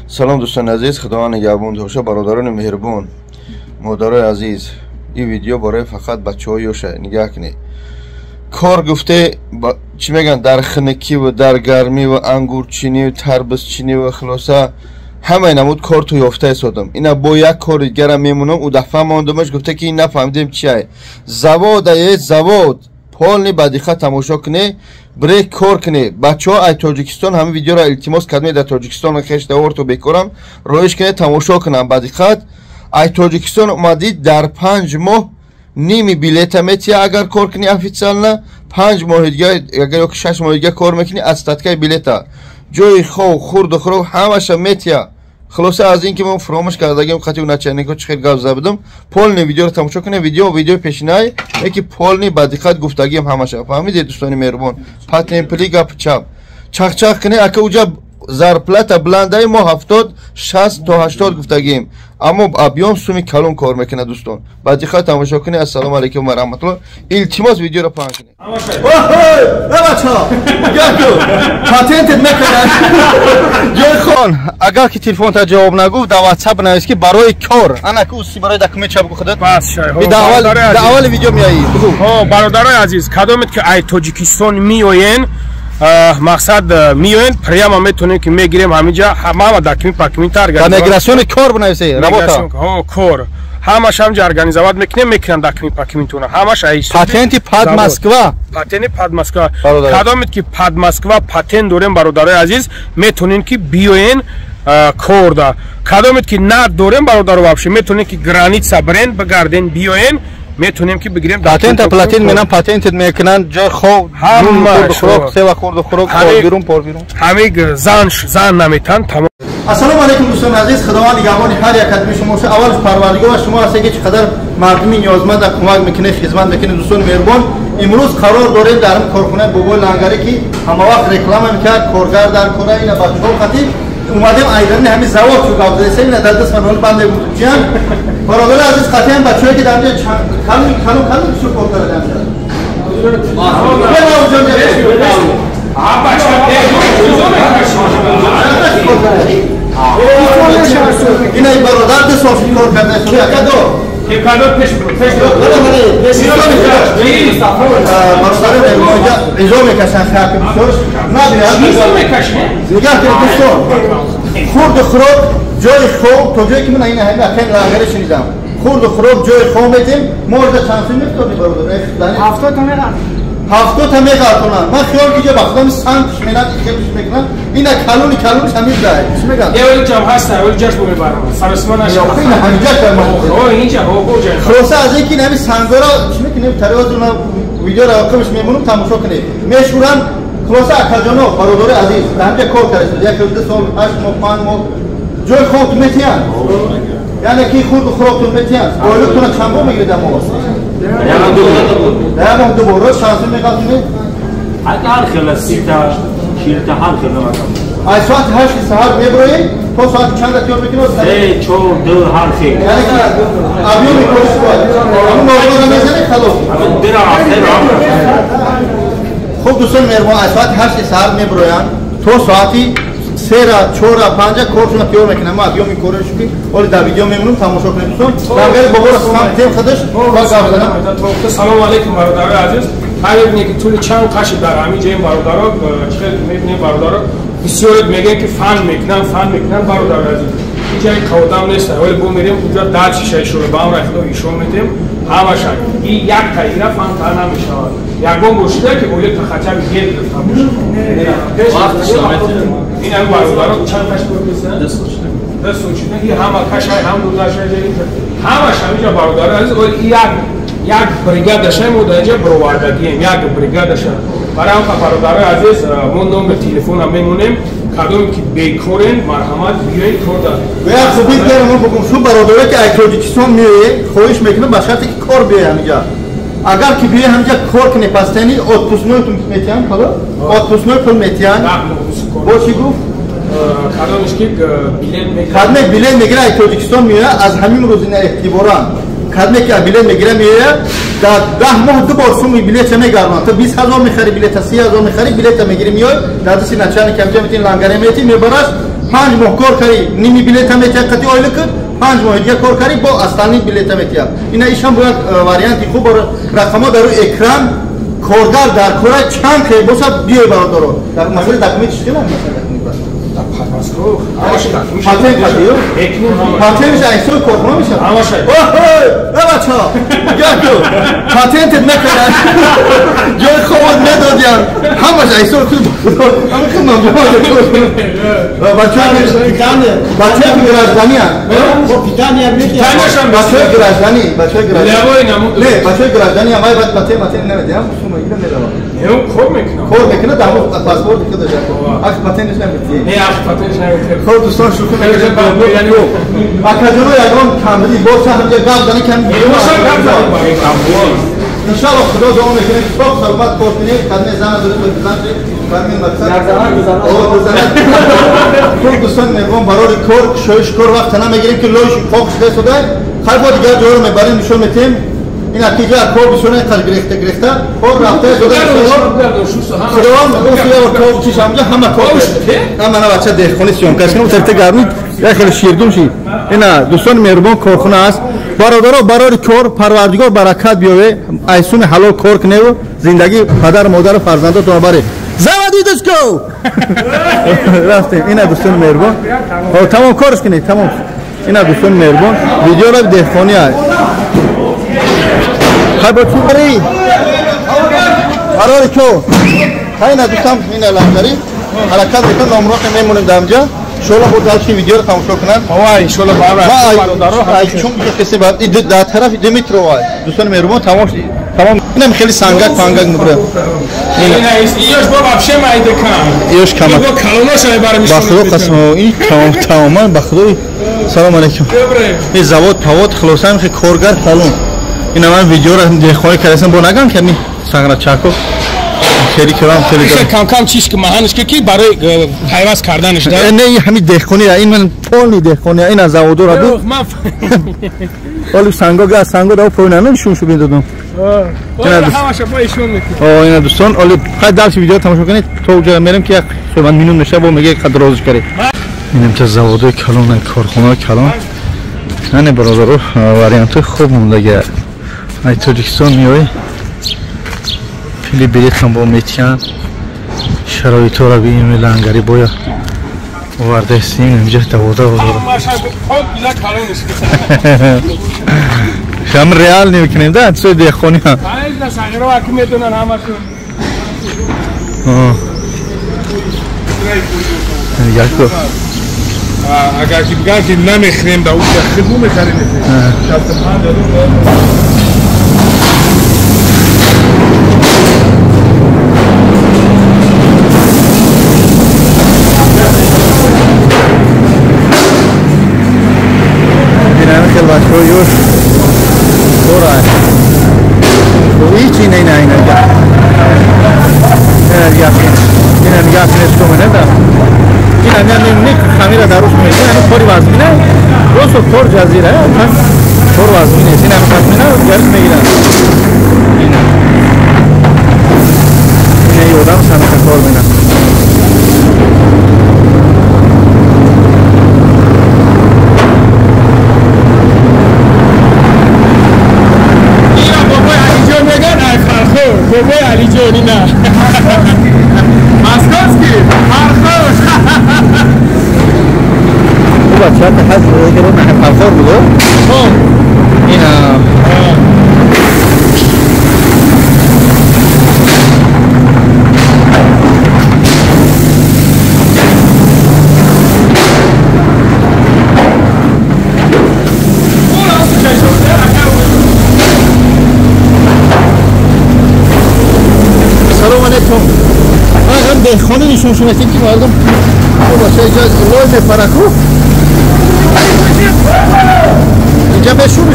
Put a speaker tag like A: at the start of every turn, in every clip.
A: Салом, дӯстони азиз, Худованд нигаҳбон боша. Бародарони меҳрубон, модарои азиз, ин видео барои фақат бачаҳои ёша. Нигаҳ кунед, кор гуфте чӣ мегӯянд, дар хунукӣ ва дар гармӣ ва ангурчинӣ, тарбузчинӣ ва хулоса ҳамаи намуд кор ту ёфта истодам. Ина бо як кори дигарам мемонам. Ӯ дафъа мондамаш, гуфте ки нафаҳмидем чиай. Заводае, завод полный. Ба диққат тамошо кунед, брек кор кунед. Бачаҳо ай Тоҷикистон ҳамин видеоро, илтимос кардем, дар Тоҷикистон хештаорту бекорам, роиш кунед, тамошо кунам ба диққат. Ай Тоҷикистон омадӣ, дар 5 моҳ ними билета метия, агар кор кунӣ официально. 5 моҳи дига агар ёки 6 моҳи дига кор мекунӣ, остаткаи билета, ҷои хов, хурду хӯрок ҳамаша метия. Хулоса, аз ин ки мо фуромӯш кардагим, қати начальнико чӣ хел гап зада будам. Полный видеоро тамошо кунед. Видео видеои пешинай, яки полный ба диққат гуфтагиам ҳамаша. Фаҳмидед, дӯстони меҳрубон? Патемпли гап чап чақчақ кунед, ака. Уҷа зарплата бландаи мо 70, 60 то 80 гуфтагием, аммо объём суми калон кор мекунад. Дӯстон, ба диққат тамошо кунед. Ассалому алайкум ва раҳматулло. Илтимос, видеоро паҳн кунед. Бачаҳо, патентет мекунад ҷои хон. Агар ки телефонта ҷавоб нагуфт, дар Ватсап навис, ки барои кор. Ана ки уси барои документ ча бугу худат. Дар аввали видео меоӣ, бугу.
B: Бародарои азиз, кадомед ки ай Тоҷикистон меоен, мақсад, меоен, прямо метонем ки мегирем ҳаминҷа ҳама документ пакмент.
A: Миграционный кор бинависе, работа.
B: Кор ҳамаш ҳамҷа организовать мекунем, мекунам документ пакментуна ҳамаш.
A: Патенти под Москва.
B: Патенти под Москва. Кадомед ки под Москва патент дорем, бародарои азиз, метонем ки биёен корда. Кадомед ки надорем, бародаро, вообще метонем ки граница бирен, бигарден, биёен, метонем ки бигирем.
A: Патента платин менам, патентет мекунанд, ҷои хоб,
B: ҳама.
A: Хӯрок, сева, хурду хӯрок, пор бирун, пор бирун.
B: Ҳамин зан зан наметан, тамом.
A: Ассалому алайкум, дӯстони азиз, Худованд нигаҳбони ҳар як кадми шумо боша. Аввал Парвардигор шумо ҳасте, ки чӣ қадар мардуми ниёзманда кӯмак мекунед, хизмат мекунед. Дӯстони меҳрубон, имрӯз қарор дорем дар ин корхонаи бобои Лангарӣ, ки ҳамавақт реклама мекард, коргар дар кора. Ина бачаҳо қатӣ омадем, айдарни ҳамин завод чу гап задесем. Ина дар даст манол банде ҷиян. Бародари азиз, қатъиян бачаҳое ки дар инҷа калон калон калон бисёр кор кардаанд. Ина бародар 2 сол кор карда, акадо. Бародари изо мекашанд, хаки бисёр. Нигоҳ кунед, дӯстон, хурду хӯрок, ҷои хоб. То ҷое ки ман ина ҳами акаи Лангаре шунидам, хурду хӯрок, ҷои хоб метем. Мо орда чанд сум мефтодем, бародар?
C: 70-та меғалтонанд.
A: 70-та меғалтонанд. Ман хиёл ки ҷо ба худоми санг пиш менанд, ихел пиш мекунанд. Ина калони калониш ҳамин дай чӣ мегӯянд?
B: Эвелиҷам ҳаста, эвелиҷаш бо мебарам, саросима нашавад.
A: Ина ҳаминҷа.
B: Инҷа.
A: Хулоса, аз ин ки ин ҳамин сангоро чӣ мекунем, тариқи видеоро оқибаш мемонам, тамошо кунед, мешӯранд. Хулоса, акаҷоно, бародари азиз, дар ҳамҷа кор карда як 2 сол, 8 моҳ, 5 моҳ, ҷои хобтон метиҳанд, яъне ки хурду хӯроктон метиҳанд. Ойлуктона чанд бор мегиред дар моҳ? Дар моҳ ду бор. Рӯз чанд сум меғалтонед?
D: Ҳар хела, 30-та, 40-та, ҳар хела.
A: Аз соати 8-и саҳар меброед, то соати чанда тиёр мекунед?
D: Се, чор, ду, ҳар хел.
A: Яъне ки объёми кориш бояд ҳамун норбора мезанед, халос. Хуб, дӯстони меҳрубон, аз соати 8-и саҳар меброянд, то соати 3-ра, 4-ра, 5-а коршона тиёр мекунам. Ма объёми кориш ки оли дар видео мемонам, тамошо кунед, дӯстон. Лангари боборо тем худаш ва гап занам.
B: Салому алайкум, бародарои азиз. Ҳар мебине ки тӯли чанд қаши дар ҳамин ҷои бародаро чӣ хел мебинем. Бародаро, бисёрет мегӯянд, ки фан мекунанд, фан мекунанд. Бародарои азиз, ҳеҷ қаводам нест. Вале бо мерем уҷа, дальше ишора ба амра худо ишон метем ҳамаша. И якта ира фан та намешавад. Ягон бор шуда ки оила хотя бы гел гирифта бошад? Ин ҳами бародаро чанд каш кор карданд? 2 сол шуда. И ҳама кашай, ҳам дудашай, ҳамаш ҳамиҷа. Бародарои азиз, як як бригадаша мо дар инҷа бировардагием, як бригадаша. Барои ҳам, бародарои азиз, мо номер телефона мемонем. Кадоме ки бекорен, марҳамат, биёед кор.
A: Як хуби дорам, бигум шу бародаре ки аз Тоҷикистон меоед, хоҳиш мекунам, ба шарте ки кор биёед ҳамиҷа. Агар ки биёед ҳамиҷа кор кунед, пастани отпускнойтун метиҳанд, ҳало отпускной пул метиҳанд. Бо чӣ гуфт?
B: Кадомеш ки билет.
A: Кадме билет мегирад, аз Тоҷикистон меояд, аз ҳамин рӯз ина эътиборан кадме ки билет мегира, меояд, дар 10 моҳ ду бор суми билетша мегардонад. То 20 000 мехари билета, 30 000 мехари билета, мегири, меои, дар дасти начальник ҳамҷа метин, Лангаре мети, мебараш.
C: 5 моҳ кор карӣ ними билета метиҳад қати оила куд 5 моҳи дига кор карӣ бо остальный билета метиҳад. Ина ишам бояд варианти хуб рақамҳо дар рӯи экран коргар дар кора чанд хел бошад биёй бародаро. Дар масъалаи документ чӣ хелам масъалаи документ? Патент қадиё? Патентш айсои корхона мешавад?
B: Ҳамаша.
C: Оҳой, бачаҳо, яку патентет накард. Ҷои хобот медодиян. Ҳамаш айсои худ. Ҳама худ мамҷоҳо. Бачаҳо гражданиян. Бачаҳои гражданӣ, бачаҳои гражданӣ. Не, бачаҳои гражданӣ ҳам вай баъд патент намедиҳам, сума гирам меравад.
B: Кор мекунад.
C: Кор мекунад, дар паспорти худаш. Ах патентш намедиҳад.
B: Не, ах патентш намедиҳад.
C: Хоб дӯстон шӯхӣ мекунем. Акаҷоно ягон камбудӣ боша ҳамҷа гап зани кам.
B: Боша гап зани.
C: Иншаллоҳ Худо дуо мекунем ки сок саломат кор кунед, кадме зана дуруст бизан ки бармин мақсад. Хуб дӯстон мегӯям барори кор, кушоиш кор вақт намегирем ки лоиш қоқ шуда истода. Хайр бо дигар ҷоро мебарем нишон метиҳем. Ин акиҷа кор бисёр қад гирехта гирехта кор рафта истода. Худованд мегӯяд кор чиш ҳамҷа ҳама кор. Ҳама на бача деҳқони съёмкаш кунем, тарта гарми як хеле ширдум шид. Ина дӯстони меҳрубон корхона аст. Бародаро барори кор парвардигор баракат биёве, айсуни ҳалол кор куневу зиндагӣ падар модару фарзандотон баре. Заводитесь ко! Рафтем. Ина дӯстони меҳрубон. Тамом корш кунед, тамом. Ина дӯстони меҳрубон, видеоро деҳқонӣ аст. Хай бо чӣ бари? Барори кор. Хай ина дӯстам ина лангари ҳаракат мекунад, номроқе мемонем дар инҷа. Иншоалло бо дальше видеоро тамошо кунанд.
B: Ова иншоалло бародаро
C: чун қисми баъд дар тарафи Димитрова дӯстони меҳрубон тамом тамом. Инам хеле сангак пангак мебурад.
B: Ина иёш бо вообще майда кам.
C: Иёш кам.
B: Бо калоноша мебарем.
C: Ба Худо қасм ин тамом тамоман ба Худо. Салом алейкум. Ин завод павод хулоса хе коргар калон. Ина ман видеоро деҳқонӣ кардам бо нагам ки ами санграчако хеле калам хеле
B: кам кам чиш ки маҳанш ки барои пайваст карданаш да.
C: Не ҳами деҳқонӣ ин ман полни деҳқонӣ ин аз заводора буд. Оли санго га санго да поина нишон шу медодам.
B: Ҳамаша бо ишон мекунем.
C: О ина дӯстон оли хай дальше видео тамошо кунед то уҷа мерем ки як суҳбат минут меша бо мега қадр розиш каред. Инам та заводои калон корхонаи калон. Не бародаро вариантҳои хуб мондага. Ай Тоҷикистон меои пили билетам бо метиҳанд. Шароитҳоро бинем лангари боя овардаистем инҷа давода бозора. Шам реал намекунем да чизои деҳқонӣ ҳам. Яко
B: агар ки бигӯянд ки намехӯрем да уҷа худму мехарем. 65
C: бачаҳо ёш дора ҳичи не не не ина нигоҳ кунед шумо неда ина не не хамира дар рӯш мекунад ин кори вазмина просто кор ҷазира кор вазмин нест ина вазмина гариш мегиранд ина ина одам санака кор менад.
B: بابای علی جانی نه مسکوسکی فرخوش
C: او بچه ها تحت رو نه فرخور بودو اینا деҳқони нишон шунастем ки мардум бача инҷа лой мепараку инҷа бешур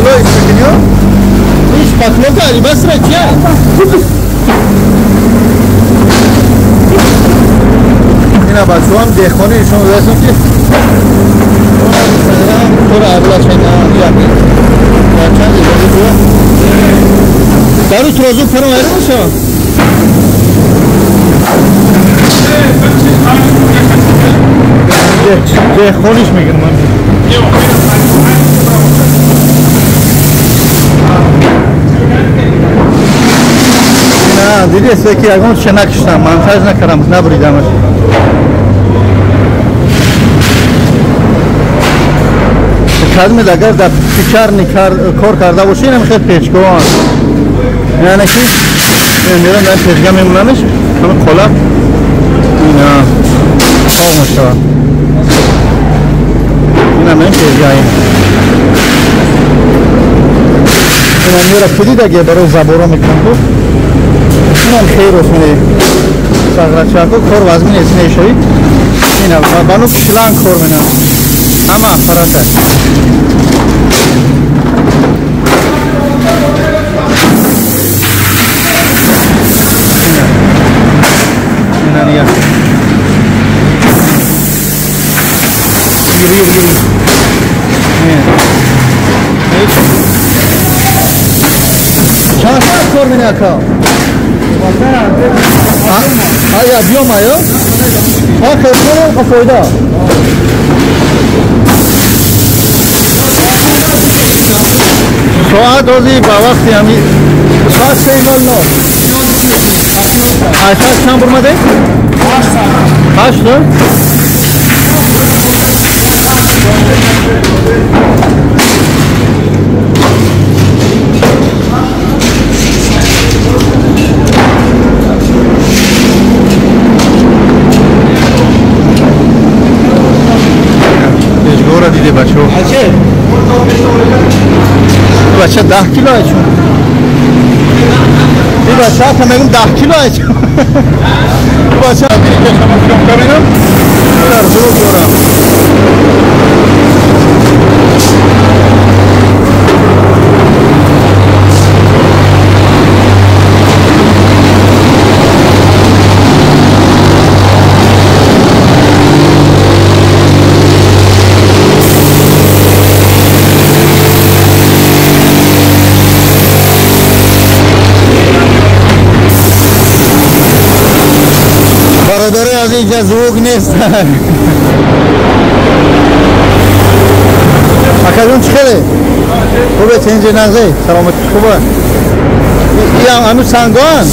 C: лой мекунӣ иш патлока алибасра чия ина бачаҳоам деҳқони нишон додастем ки тора чанд дару турозу парам айрон мешавад. Деҳқониш мегӯям ман. На, дидест ки ягон чиз накиштам, монтаж накардам, набуридамаш. Кадмед агар дар печарни кор карда бошӣ, инам хел печгоҳанд. Яъне ки мерам дар печга мемонамеш, ҳамин қолаб ина оғ мешавад. Инам ин печгаи. Инам мера ки дидаге барои заборо мекунам ку. Инам хейр осмони сағрачако кор вазмин нест мешавӣ. Ина бану шланг кор менам. Ҳама аппарата. Ина нигоҳ. Гир, гир, гир. Чанд соат кор мене ака? Ая биём ая? Ха хелкорам ха фоида. Соат ози ба вақти ҳами соат 3:00. Ай соат чанд бурмаде? 8. Пешгоҳро диде бачаҳо. Бача 10 кило ачун. Ин бача та мегум 10 кило ачун. Бача кашама съёмка менам. Дар звук дорам. Бародари азиз, инҷа звук нест. Акаҷон чӣ хеле? Хубе, тинҷи нағзе? Саломатӣ хубе? Иам ҳанӯз сангоанд?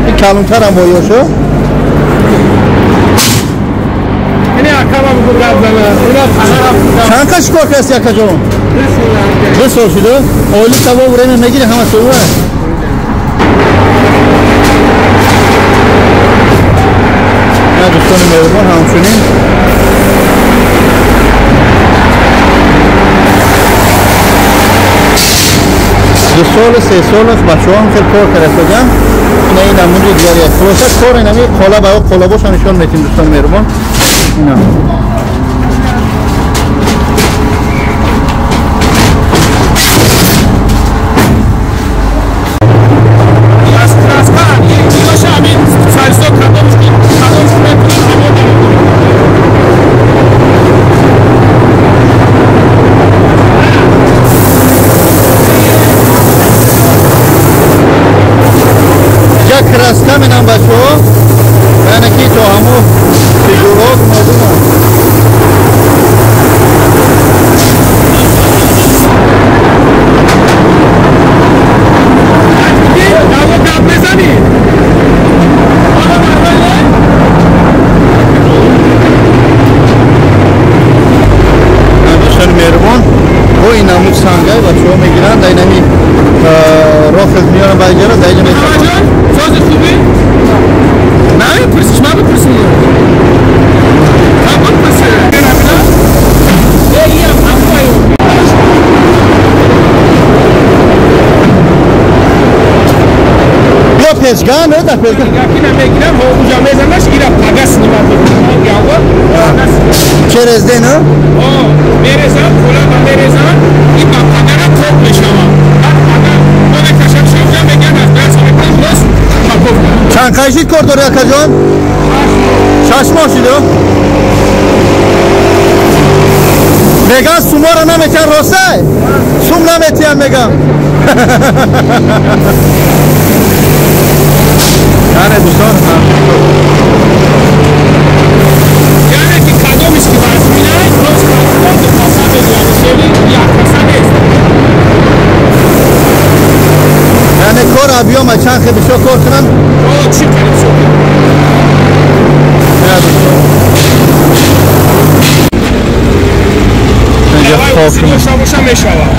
C: Ин калонтарам бо ёшо? Чанд кас кор кардасти акаҷон? 2 сол шуда? Оили савоб время мегири ҳама сова? Дӯстони меҳрубон, ҳамчунин 2 сол 3 сол бачаҳоам хел кор карда шуданд. Ина ин намуди дигари аст. Хулоса кор инами қолаб ав қолабошам нишон метим дӯстони меҳрубон. Ина краска менам бачаҳо, яъне ки то ҳамо фигурҳо гуногунанд. Дӯстони меҳрубон, бо ин намуд сангай бачаҳо мегиранд, дар инами рофел меёранд ба иҷора, дар иҷа мечапанд.
B: Сози хуби? Намепурсиш, ман бипурсим. Ман бипурсим.
C: Биё печга, не дар печга.
B: Ина мегирам, уҷа мезанаш, ира пага снимат мекунам.
C: Через день, а?
B: О, мерезам, қолаба мерезам, и ба пагара тоб мешавам. Баъд пага мо мекашам, шавҷа мегӯянд аз даст мекунам, рост упаковка.
C: Чанд қайшид кор дорӣ акаҷон? 6 моҳ шиду? Меган суморо наметиҳан, ростай? Сум наметиҳан мегам. Яъне дӯстон, объем чанд хел бисёр кор кунанд.
B: Чӣ хеле бисёр.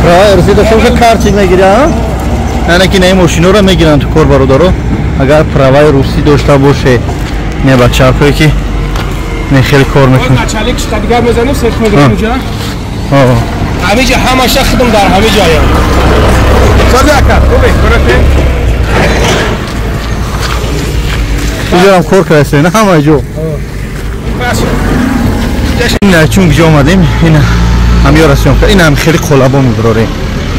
C: Праваи русӣ дошта боша картик мегиранд. Яъне ки ин мошиноро мегиранд ту кор бародаро. Агар праваи русӣ дошта боше, не бачаҳое ки не хеле кор мекунанд.
B: Началик шта дигар мезанем, сех мегирем инҷа. Ҳамиҷа ҳамаша худам дар ҳамиҷа ҷаям. Сази ака, хубе, корате?
C: Инҷа ҳам кор кардаст, на ҳама ҷо. Ин чун ҷо омадем, ин ҳамёра съёмка, ин ҳам хеле қолабо мебарорем.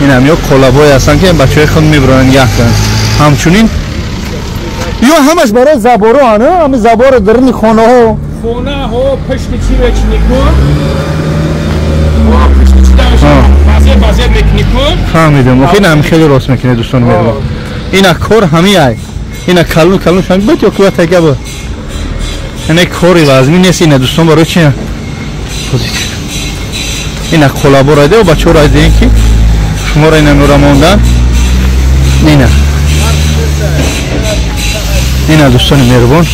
C: Ин ҳам ё қолабое ҳастанд ки бачаҳои худ мебароранд яхтанд. Ҳамчунин ё ҳамаш барои заборо, ана ҳами заборо даруни хонаҳо.
B: Хонаҳо пушти чӣ мечинӣ ку? Пушти чӣ базе базе мекунӣ ку?
C: Фаҳмидам. Охи ин ҳам хеле рост мекунед дӯстони меҳрубон. Ина кор ҳами ай. Ина калон калон шам бит ё кува така бо. Ина кори вазмин нест ина дӯстон барои чи? Позитив. Ина қолаборо дида бачаҳоро дидем ки шуморо ина нура мондан. Ина. Ина дӯстони меҳрубон.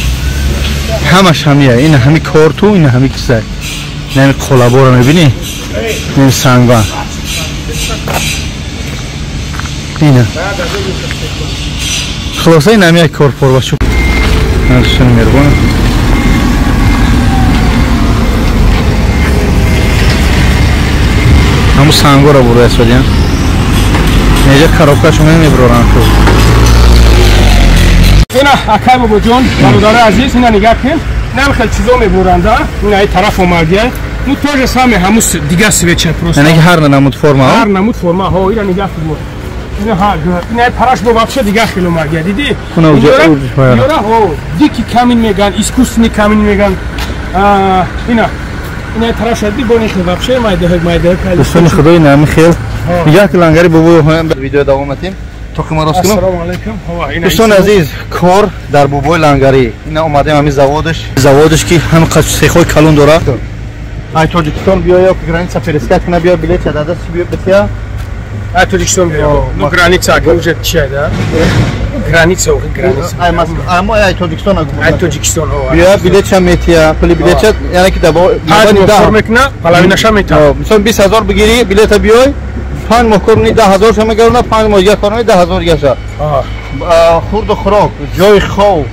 C: Ҳамаш ҳамия. Ина ҳами корту, ина ҳами чиза. Ина ҳами қолаборо мебинӣ? Ина сангбан. Ина. Хулоса ин ҳами як кор порбачу. Дӯстони меҳрубон. Ҳамун сангоро бурда истодиям. Неҷа коробкашо мебароранд ку.
B: Ина акай бобоҷон, бародари азиз, ина нигаҳ кун. Инам хел чизо мебуранда. Ина ай тараф омадия. Ну то же самое ҳамун дига свеча просто.
C: Яъне ки ҳар намуд форма,
B: ҳар намуд форма, ҳо, ина нигаҳ кун. Ина ҳа, ина параш бо вообще дига хел омадия, диди? Ина ҳо, дикий камин меган, искусственный камин меган. Ина ина тараф шади бо нихел вообще майда майда.
C: Дӯстони худо ина ҳами хел. Нигаҳ ки лангари бобои видео давом метем. То ки ма рост кунам.
B: Ассалому алайкум.
C: Дӯстони азиз, кор дар бобои лангарӣ. Ина омадем ҳамин заводаш. Заводаш ки ҳам қад сехҳои калон дорад. Ай Тоҷикистон биё ё граница перескак куна биё билет дада чи биё бития.
B: Ай Тоҷикистон биё. Ну граница ки уже чи да? Граница, граница.
C: Ай Москва, ама ай Тоҷикистон агу.
B: Ай Тоҷикистон ҳо.
C: Биё билетша метия, пули билетша, яъне ки да
B: панҷ моҳ кор мекуна, половинаша метия.
C: Мисол 20000 бигирӣ, билета биёй. 5 моҳ кор мекунӣ 10000 ша мегарона, 5 моҳ дигар кор мекунӣ 10000 дигар ша. Хурду хӯрок, ҷои хов.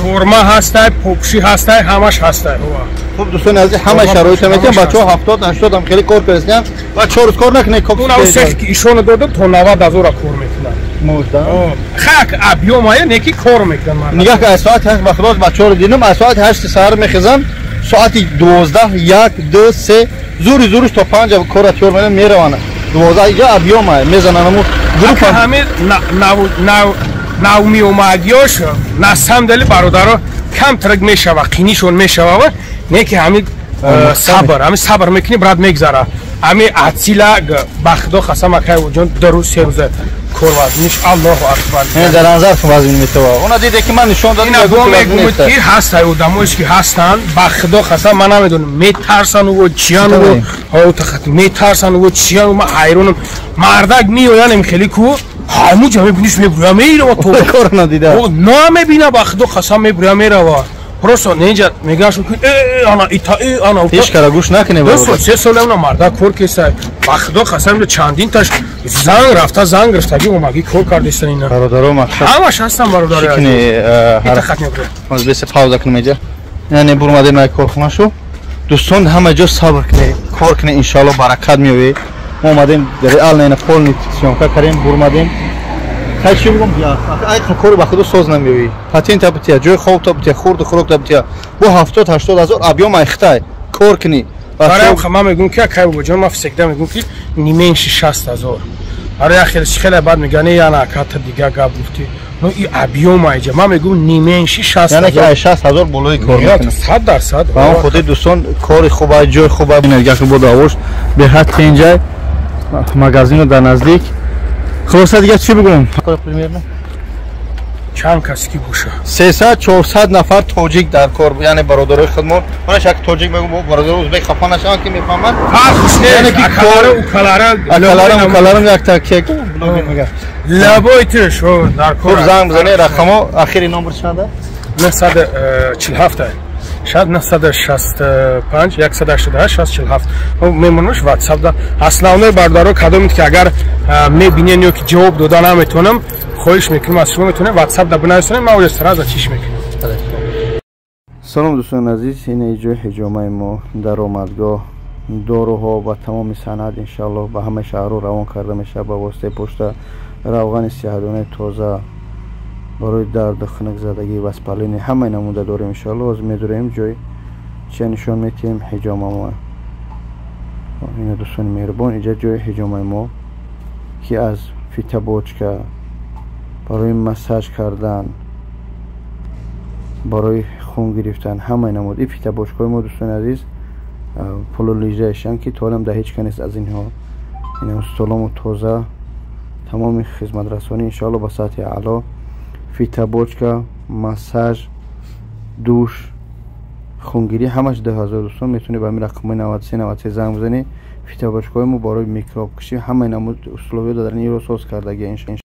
B: Форма ҳастай, попши ҳастай, ҳамаш ҳастай.
C: Хуб дӯстони азиз, ҳама шароитро метиҳам. Бачаҳо 70 80 ҳам хеле кор карданд ва 4 рӯз кор накунед.
B: Уна сех ки ишона додам то 90000 кор мекунад.
C: Можда?
B: Хак объёмая неки кор мекунад.
C: Нигаҳ кун, аз соати 8 ба худо бачаҳоро дидам, аз соати 8 саҳар мехезам, соати 12 1 2 3 зури зуриш то 5 кора тиёр мекунанд, мераванд. 12 иҷа объёмая мезананд ҳамун группа.
B: Ҳамин нав меомадиёш на самом деле бародаро камтарак мешава, қинишон мешава, не ки ҳамин сабр, ҳамин сабр мекунӣ, брат мегзара. Ҳамин атсила ба худо қасам акай ҷон 2 рӯз 3 рӯза кор вазниш, Аллоҳу акбар.
C: Не дар назар вазн метава. Она диде ки ман нишон додам,
B: ина мегӯяд ки ҳаст одамое ки ҳастанд, ба худо қасам ман намедонам, метарсанд ва чиян ва ҳо тахат метарсанд ва чиян, ман ҳайронам. Мардак меоян им хеле ку ҳаму ҷа мебиниш мебуря мерава то
C: кор надида.
B: Намебина ба худо қасам мебуря мерава. Просто нинҷа мегашу ки ана ита ана
C: ҳеч кара гӯш накунем.
B: 2 сол 3 сол ана мардак кор кеса. Ба худо қасам чандин таш занг рафта занг гирифтагӣ омагӣ кор кардистан ина.
C: Бародаро мақсад
B: ҳамаш ҳастан бародаро.
C: Чикни
B: ита хат мебуря.
C: Маз бесе пауза кунем иҷа. Яъне бурмадем на корхона шу. Дӯстон ҳама ҷо сабр кунед, кор кунед, иншоалло баракат меояд. Мо омадем реально ина полный съёмка кардем, бурмадем. Хай чӣ бигӯм? Ай кори ба худо соз намеоӣ. Патента бития, ҷои хоб та бития, хурду хӯрок та бития. Бо 70 80 ҳазор объём айхтай. Кор кунӣ.
B: Барои ман мегӯм ки акай бобоҷон, ман всегда мегӯм ки не меньше 60 ҳазор. Барои хеле хеле баъд мегӯянд, яна аката дига гап гуфтӣ. Ну и объём айҷа. Ман мегӯм не меньше 60
C: ҳазор. Яъне ки 60 ҳазор болои кор мекунӣ.
B: 100%.
C: Ба он хотир дӯстон кори хуб, ҷои хуб, ин бо давош беҳад тенҷай. Магазино дар наздик. Хулоса дигар чӣ бигӯм? Примерно
B: Чанд каси ки боша.
C: 300-400 нафар тоҷик дар кор, яъне бародарои худмон. Ман шак тоҷик мегӯм, бародарои узбек хафа нашаванд, ки мефаҳманд.
B: Фарқш нест. Акалара, укалара,
C: акалара, укалара як такия блогер мегӯяд.
B: Лабои тиш дар кор.
C: Хуб, занг бизанед, рақамо ахири номер чанда?
B: 947 шояд 965 188 647. Мемонаш WhatsApp да. Основной бародаро, кадомит ки агар мебинен ё ки ҷавоб дода наметавонам, хоҳиш мекунам аз шумо, метавонед WhatsApp да бинависонед, ман уже сразу чиш мекунам.
A: Салом, дӯстони азиз, ин ҷои ҳиҷомаи мо, даромадгоҳ, доруҳо ва тамоми санъат иншааллоҳ ба ҳамаи шаҳрҳо равон карда мешавад ба воситаи пошта. Равғани сиҳатдонаи тоза барои дарду хунукзадагӣ, воспаление, ҳамаи намуда дорем иншааллоҳ. Ҳозир медурем, ҷой чия нишон метиҳем, ҳиҷомамо. Ина, дӯстони меҳрубон, инҷа ҷои ҳиҷомаи мо, ки аз фитобочка барои массаж кардан, барои хун гирифтан, ҳамаи намуд. Ин фитобочкаҳои мо, дӯстони азиз, полулижаешанд, ки то ҳолам дар ҳеҷ ка нест аз инҳо. Ина столому тоза, тамоми хизматрасонӣ иншоалло ба сатҳи аъло: фитобочка, массаж, душ, хунгирӣ, ҳамаш 2000. Дӯстон, метавонед ба ҳамин рақамҳои 93 93 занг бизанед. Фитобочкаҳои мо барои микробкушӣ, ҳамаи намуд условия дар ин соз кардагия.